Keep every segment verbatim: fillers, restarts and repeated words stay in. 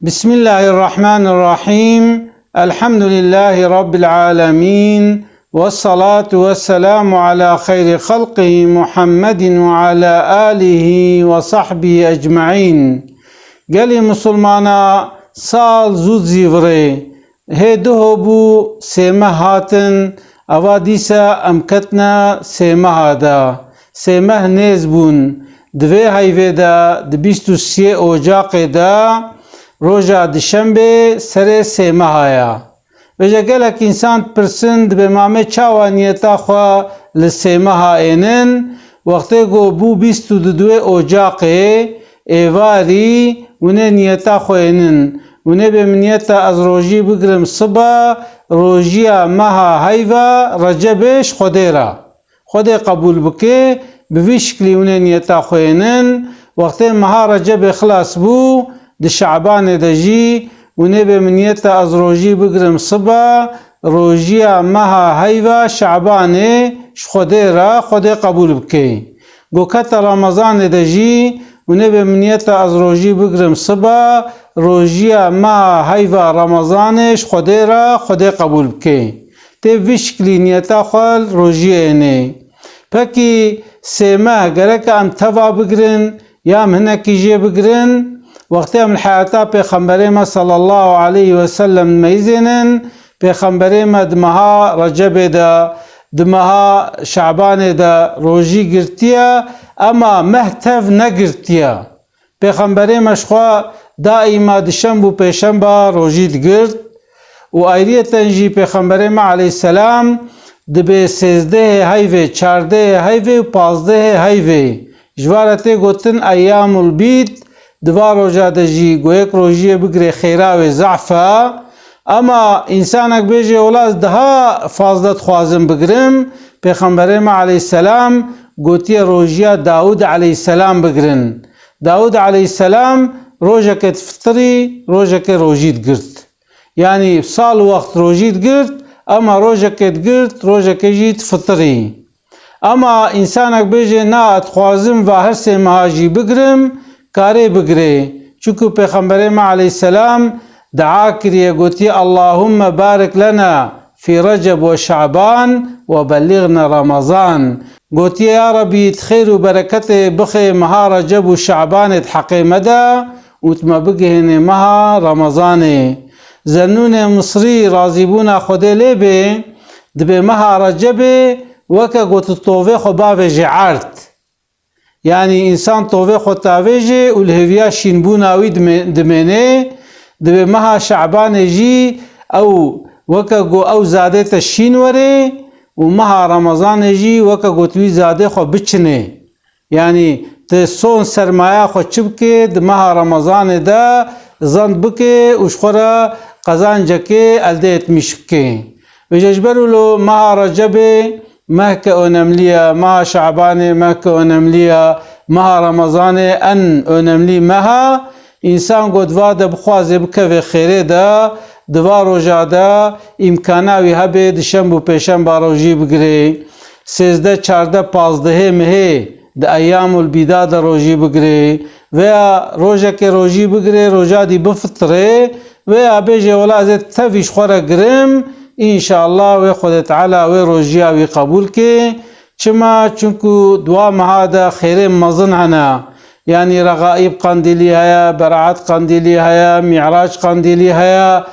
Bismillahirrahmanirrahim. Elhamdülillahi Rabbil alemin. Vessalatu vesselamu ala xeyri xalqihi Muhammedin ve ala alihi ve sahbihi ecmaîn. Gelî Musulmana, sal zû zîvirê. Hê duho bû sê meh hatin, eva dîsa em ketine sê meha de. Sê meh nêz bûn. Di vê heyvê de, di bîst û siyê ocaqê de, roja dişembê serê sê meha ye. Vêje gelek însan dipirsin, dibê ma me çawa niyeta xwe li sê meha ênin? Wextê ku bû bîst û duduwê ocaqê, êvarî, hûn ê niyeta xwe ênin. Hûn ê bê min niyeta ez rojî bigrim siba, rojiya meha heyva Recebê ji Xwedê re. Xwedê qebûl bike, bi vî şiklî hûn ê niyeta xwe ênin. Wextê meha Recebê xilas bû, di Şabanê de jî hûn ê bê min niyeta ez rojî bigrim siba, rojiya meha heyva Şabanê ji Xwedê re, Xwedê qebûl bike. Go kete Remezanê de jî hûn ê bê min niyeta ez rojî bigrim siba, rojiya meha heyva Remezanê ji Xwedê re, Xwedê qebûl bike. Tê vî şiklî niyeta xwe li rojiyê ênê. Pekî sê meh gereke em teva bigrin, ya em hinekî jê bigrin? Wextê em li heyata Pêxemberê me sallallahu aleyhi ve sellem dimeyizênin, Pêxemberê me di meha Recebê de, di meha Şabanê de rojî girtiye, ema meh tev negirtiye. Pêxemberê me ji xwe daîma dişemb û pêşemba rojî digirt û ayriyeten jî Pêxemberê me aleyhisselam dibê sêzdehê heyvê, çardehê heyvê û pazdehê heyvê. Ji va re tê gotin eyyamul bîd, di va roja de jî go yek rojiyê bigirê xêra wê zehf e. Ema însanek bêje, wela ez daha fazla dixwazim bigrim, Pêxemberê me aleyhisselam gotiye rojiya Dawud aleyhisselam bigirin. Dawud aleyhisselam rojekê difitirî, rojekê rojî digirt. Yanî sal wext rojî digirt, ema rojekê digirt, rojekê jî difitirî. Ema însanek bêje, na, ez dixwazim va her sê meha jî bigirim, karê bigirê. Çunku Pêxemberê me aleyhisselam dua kiriye, gotiye, Allahumme barik lena fi Receb ve Şaban ve belliğna Ramazan. Gotiye, ya Rebî, tu xêr û bereketê bixê meha Receb û Şabanê di heqê me de û tu me bigihênê meha Remezanê. Zennûnê Misrî, razîbûna Xwedê lê bê, dibê meha Recebê weke ku tu tovê xwe bavêjê erd. Yanî însan tovê xwe tavêjê û li hêviya şînbûna wî dime-, dimênê, dibê meha Şabanê jî ew weke ku ew zadê te şîn werê û meha Remezanê jî weke ku tu wî zadê xwe biçinê. Yanî, tu son sermaya xwe çi bike, di meha Remezanê de zend bike û ji xwe re qezancekê elde etmîş bike. Vêje ji ber wilo meha Recebê mehke önemli ye, meha Şabanê mehke önemli ye, meha Remezanê en önemlî meha. Însan ku di va de bixwaze bikeve xêrê de, di va roja de îmkana wî hebe dişemb û pêşemba rojî bigire. Sêzdeh, çardeh, pazdehê mehê di eyyamul bîda de rojî bigire. Veya rojekê rojî bigire, roja dî bifitire. Veya bêje, wela ez ê tevî ji xwe re girim, înşallah wê Xwedê Teala wê rojiya wî qebûl ke. Çima? Çunku di wa meha de xêrê mezin hene. Yanî Regaîb qandîlî heye, Beraat qandîlî heye, Mîrac qandîlî heye.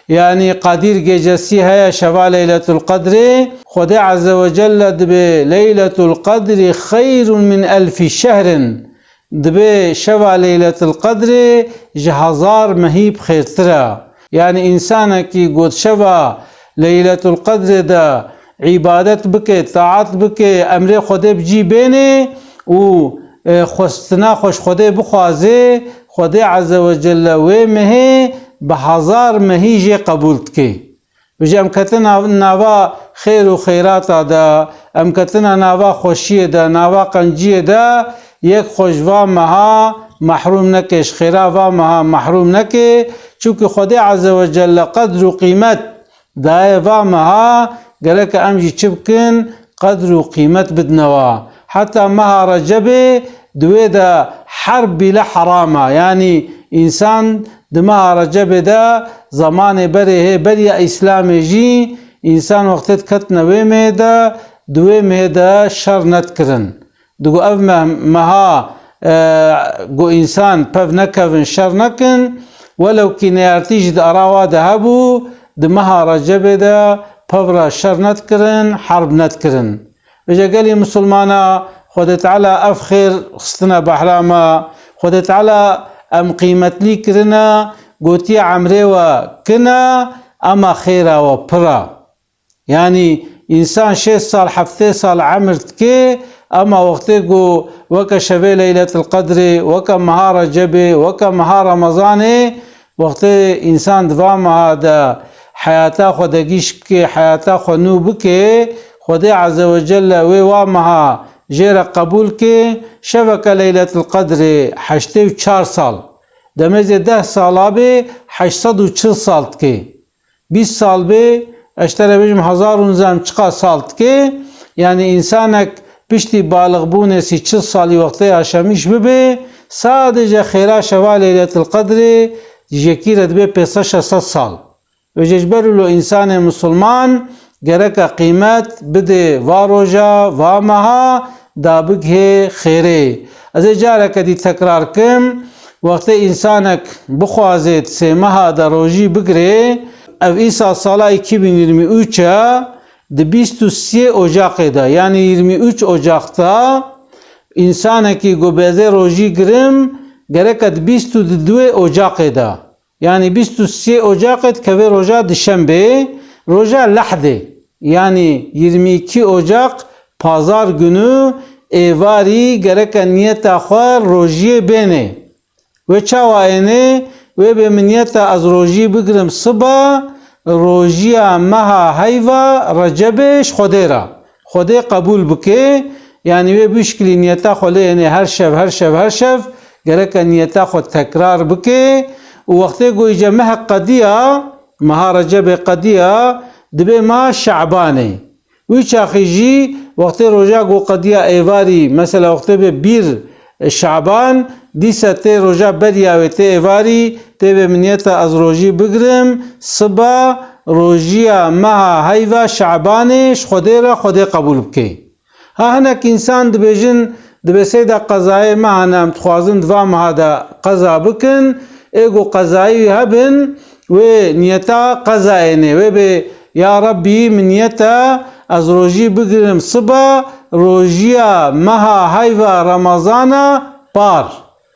Yanî Qadîr gecesî heye, şeva Leyletul Qedrê. Xwedê Azze ve Celle dibê Leyletul Qedrî xeyrun min elfî şehrin. Dibê şeva Leyletul Qedrê ji hezar mehî bi xêrtir e. Yanî însanekî got şeva Leyletul Qedrê de îbadet bike, taat bike, emrê Xwedê bi cî bênê û, e, xwestina xwe ji Xwedê bixwaze, Xwedê Azze ve Celle wê mehê bi hezar mehî jê qebûl dike. Vêje em ketina nava xêr û xeyrata de, em ketina nava xweşiyê de, nava qenciyê de, yek xwe ji va meha mehrûm neke, ji xêra va meha mehrûm neke. Çunku Xwedê Azze ve Celle qedr û qîmet daye va meha, gereke em jî çi bikin? Qedr û qîmet bidine wa. Heta meha Recebê di wê de herb bîle heram e. Yanî însan Di meha Recebê de, zemanê berê hê beriya Îslamê jî, însan wextê diketine wê mehê de, di wê mehê de şer nedikirin. Digo ev meh-, meha, e, ku însan pev nekevin, şer nekin, welewkî neyartî jî di ara wa de hebû, di meha Recebê de pev re şer nedikirin, herb nedikirin. Vêce gelî misilmana, Xwedê Teala ev xêr xistine behra me, Xwedê Teala em qîmetlî kirine, gotiye emrê we kin e, ema xêra we pir e. Yanî însan şêst sal, heftê sal emir dike, ema wextê ku weke şevê Leyletil Qedrê, weke meha Recebê, weke meha Remezanê, wextê însan di va meha de heyata xwe degîş bike, heyata xwe nû bike, Xwedê Azze ve Celle wê wa meha jê re qebûl ke, şeveke Leyletil Qedrê heştê û çar sal. Demê zê deh sala bê, heşt sed û çil sal dike. Bîst sal bê, ez ji te re bêjim hezar û nizam çiqa sal dike, yanî însanek piştî balixbûnê sî çil salî wextê yaşamîş bibe, sadece xêra şeva Leyletil Qedrê ji yekî re dibe pênc sed şeş sed sal. Vêce ji ber wilo însanê misilman gereke qîmet bide va roja, va meha, da bigihê xêrê. Ez ê careke dî tekrar kim, wextê însanek bixwaze di sê meha de rojî bigire, ev îsal sala îkî bin yirmi üç e, di bîst û sê Ocaqê de, yanî yirmi üç Ocaqta însanekî ku bêze rojî girim, gereke di bîst û duê Ocaqê de, yanî bîst û sê Ocaqê dikeve roja dişembê, roja lehdê, yanî yirmi iki Ocak, pazar günü, êvarî gereke niyeta xwe rojiyê bêne. Wê çawa êne? Wê bê min niyeta ez rojî bigrim siba, rojiya meha heyva Recebê ji Xwedê re. Xwedê qebûl bike, yanî wê bişkilî niyeta xwe lê êne her şev, her şev, her şev, gereke niyeta xwe tekrar bike û wextê ku îce meh qediya, meha Recebê qediya, dibe meha Şebanê. Wî çaxî jî wextê roja ku qediya êvarî, mesela wextê bê bîr Şaban, dîsa tê roja beriya wê tê êvarî, tê bê min niyeta ez rojî bigrim, siba rojiya meha heyva Şabanê ji Xwedê re Xwedê qebûl bike. Ha hinek însan dibêjin, dibê seyda qezayê me hene, em dixwazin di va meha de qeza bikin, ê ku qezayî wî hebin, wê niyeta qeza ênê, wê bê, ya Rebbî, min niyeta ez rojî bigirim siba, rojiya meha heyva Remezana par.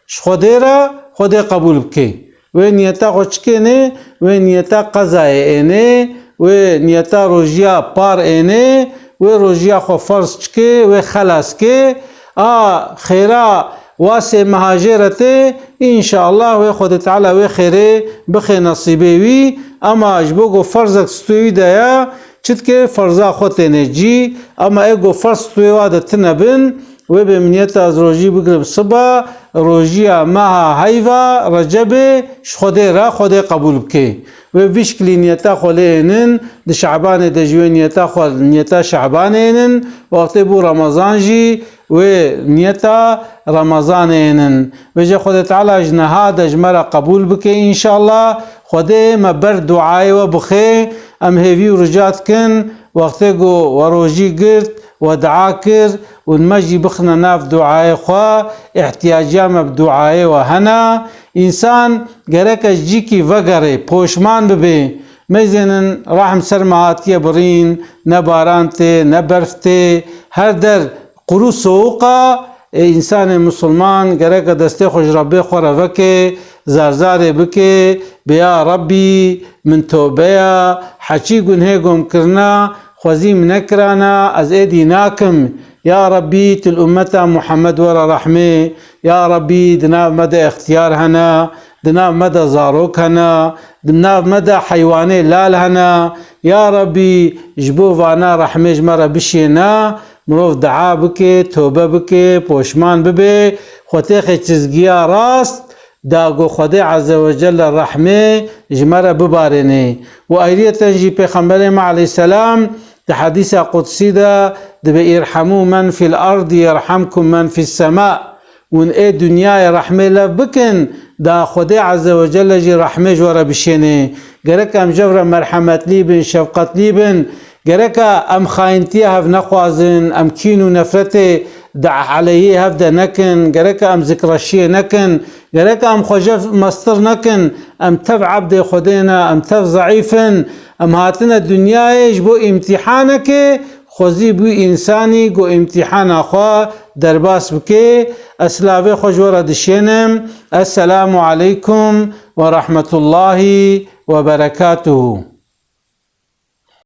Ji Xwedê re, Xwedê qebûl bike. Wê niyeta xwe çikênê, wê niyeta qezayê ênê, wê niyeta rojiya par ênê, wê rojiya xwe ferz çike, wê xelas ke. A xêra wa sê meha jê re tê, înşallah wê Xwedê Teala wê xêrê bixê nesîbê wî. Ema ji bo ku ferzek stûyê wî de ye, çi dike ferza xwe têne cî, ema ê ku ferz stûyê wa de tine bin, wê bê min niyeta ez rojî bigrim siba, rojiya meha heyva Recebê ji Xwedê re Xwedê qebûl bike. Wê vî şikilî niyeta xwe lê ênin, di Şabanê de jî wê niyeta xwe, niyeta Şabanê ênin, wextê bû Remezan jî wê niyeta Remezanê ênin. Vêce Xwedê Teala ji niha de ji me re qebûl bike înşallah. Xwedê me ber duayê we bixe. Em hêvî û rica dikin, wextê ku we rojî girt, we dua kir û me jî bixine nav duayê xwe, îhtiyaciya me bi duayê we hene. Însan gereke ji cîkî vegerê, poşman bibe. Meyzênin rehm ser me hatiye birîn, ne baran tê, ne berf tê, her der quru soğuk a, ê, însanê misilman gereke destê xwe ji Rebbê xwe re veke, zarzarê bike, bê ya Rebbî, min tobe ya, heçî gunhê gom kirina, xwezî min nekirana, ez êdî nakim. Ya Rebbî, tu li ummeta Muhammed were rehmê. Ya Rebbî, di nav me de extiyar hene, di nav me de zarok hene, di nav me de heywanê lal hene. Ya Rebbî, ji bo vana rehmê ji me re bişêne. Mirov dua bike, tobe bike, poşman bibe, xwe têxe çizgiya rast, da ku Xwedê Azze ve Celle rehmê ji me re bibarêne. Û ayriyeten jî Pêxemberê me aleyhisselam di hedîsa qudsî de dibe, "Irhemû men fil ardi yerhemkum men fis sema." Hûn ê dinyayê rehmê lev bikin, Da Xwedê Azze ve Celle jî rehmê ji we re bişêne. Gerek em ji hev re merhemetlî bin, şefqetlî bin. Gerek em xayintiya hev nexwazin, em kîn û nefretê di aleyhê hev de nekin. Gerek em zikreşiyê nekin. Gerek em xwe ji hev mestir nekin. Em tev ebdê Xwedê ne, em tev zeîf in. Em hatine dinyayê ji bo îmtîhanekê, xwezî bû însanî ku îmtîhana xwe derbas bike. Ez silavê xwe ji we re dişênim. Esselamu aleykum ve rahmetullahi ve berekatuhu.